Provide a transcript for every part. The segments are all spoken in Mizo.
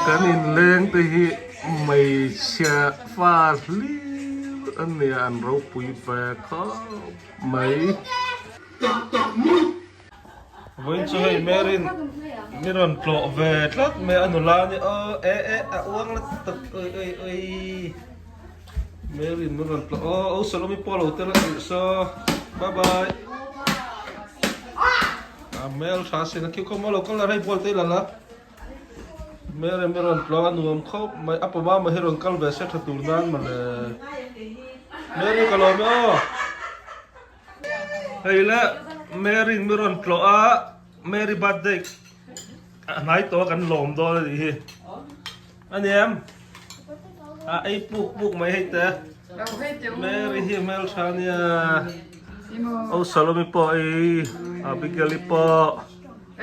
Kan inleng te hi hmeichhia fa hlir an ni a, an ropui ve khawp mai. Vawiin chu hei Mary'n mi rawn tlawh ve tlat mai a nula a ni aw e e a uang la tak oi oi oi Mary'n mi rawn tlawh aw o Salomi pawh lo tel a nih saw bye bye a hmel tha sin a khiu khaw maw lo kal la rei bual te i la la Mary mi rawn tlawh a nuam khawp mai a pawh mama hi rawn kal ve se tha tur nan mawle Mary ka lawm e aw. Hei le Mary mi rawn tlawh a Mary birthday a hnai tawh a kan lawm dawn a nih hi a ni em a ei puk puk mai hei te Mary hi hmeltha a nia O Salomi pawh ei Abigail i pawh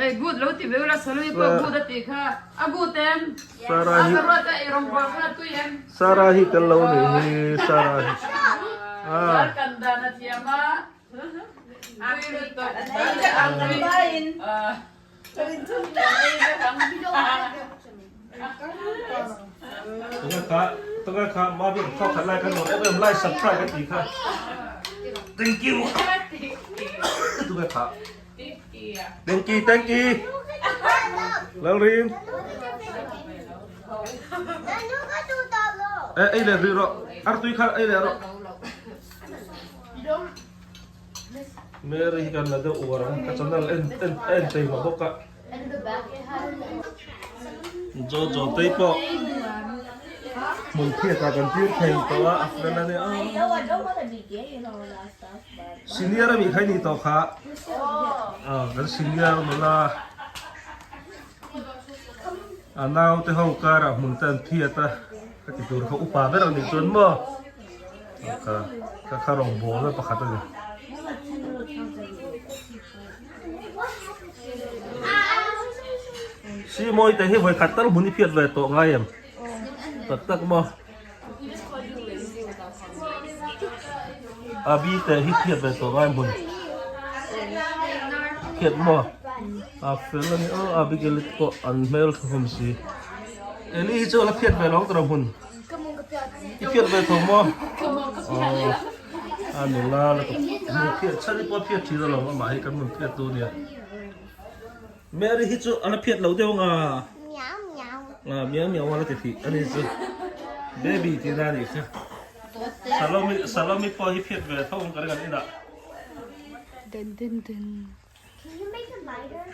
Ei good lo ti ve ula Salomi pawh good a tih kha a good em Sarah hi a ka ruat a ei rawngbawl kha a tui em Sarah hi tel lo nih hi Sarah hi ah kan dan a thiam a tui lutuk Tunga kha tunga kha ma bi khaw khat lai kha nuam em em lai subscribe ka ti kha thank you tunga kha Thank you, thank you. Lalrin. Ê, ei leh rih rawh. Artui kha ei leh rawh. Mary hi kan la deuh uar ang. Ka channel en en en tei ma bawk a. Jojo tei pawh hmun phiat ah kan tir thei tawh a, a fel a nia. Senior a nih kha i nih tawh kha. Aw kan senior nula a naute ho karah hmun te an phiat a ka ti tur kha upa ber ang nih chuan maw ka ka kha rawngbawlna pakhat a ni. Si mawi te hi vawi khat tal hmun i phiat ve tawh ngai em? Tak tak maw? A bi te hi phiat ve tawh ngai hmun phiat maw a fel a ni aw Abigail te pawh an hmel tha hlawm si Eli hi chu a la phiat ve lo ang tawh hmun i phiat ve tho maw aw a nula la hmun phiat chhan hi pawh a phiat thin alawm amah hi kan hmun phiat tu ania Mary hi chu a la phiat lo deuh ang a a miau miau a la ti thih a ni chu baby tih na anih kha Salomi Salomi pawh hi phiat ve tho ang ka ring an inah Den den den. Can you make it lighter?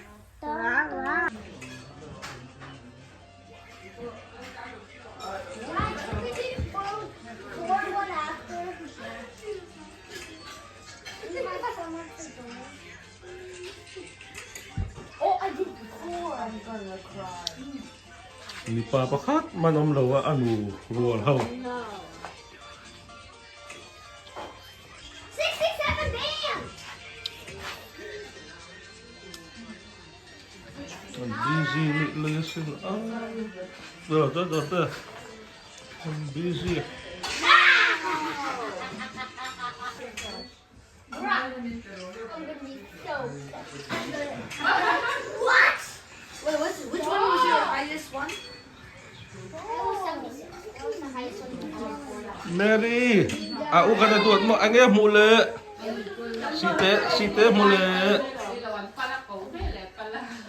Mipa pakhat man awm lo a a nu rual ho. An busy luih luih asin a da da da an busy. Mary a u kan a duat maw enge hmuh le site site hmu le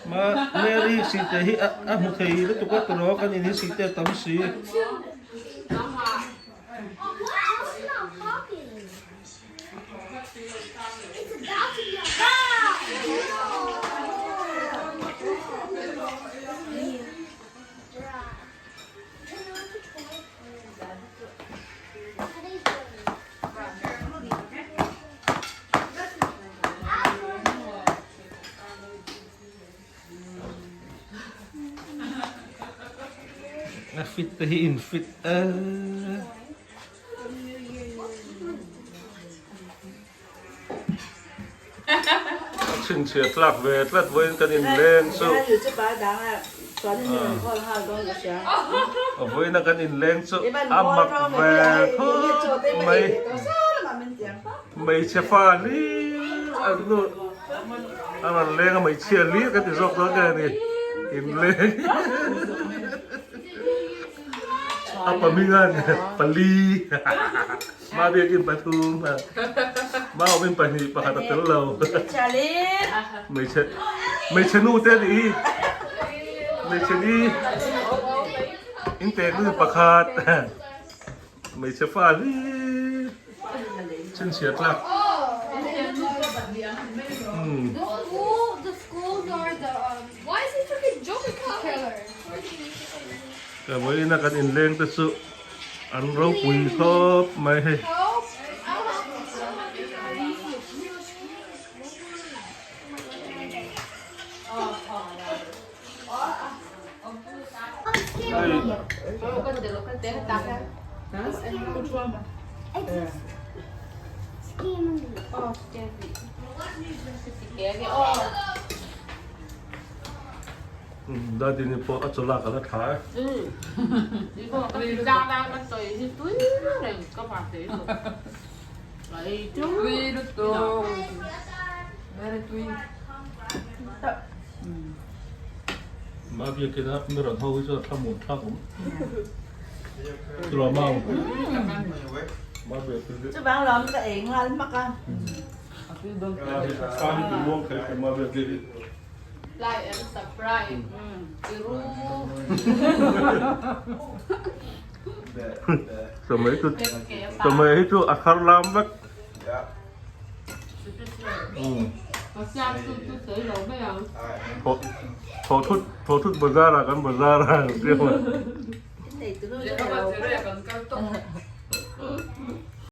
ma Mary site hi a hmu thei lutuk a tiraw kan in hi site a tam si. A fit te hi in fit e. A chhinchhiah tlak ve tlat vawiin kan inleng chu a vawiina kan inleng chu a mak ve khawp mai hmeichhe fa hlir an nu a rawn leng a hmeichhia hlir ka ti zawk dawn nge ni inleng. A pahminga'n pali, Mabiakin pathum, Maawmin pahnih pakhat a tel lo. Hmeichhe hmeichhe nu te nih hi hmeichhe ni intek nu pakhat hmeichhe fa hi chhinchhiah tlak. Ka vawiina kan inleng te chu an ropui khawp mai hei. Daddy ni pawh a chawlak a la tha e. Mabiakina mi rawn ho hi chu a thlamuan thlak awm. Chulawm ang. Mabiakin hi. Chuvang lawm ka ei nghal hmak a. Ka hi tih muang thei kum Mabiakin hi. Like and subscribe. Tiru. Chawhmeh chu chawhmeh hi chu a thar lam vek. Thaw thut thaw thut bazar ah kan bazar a.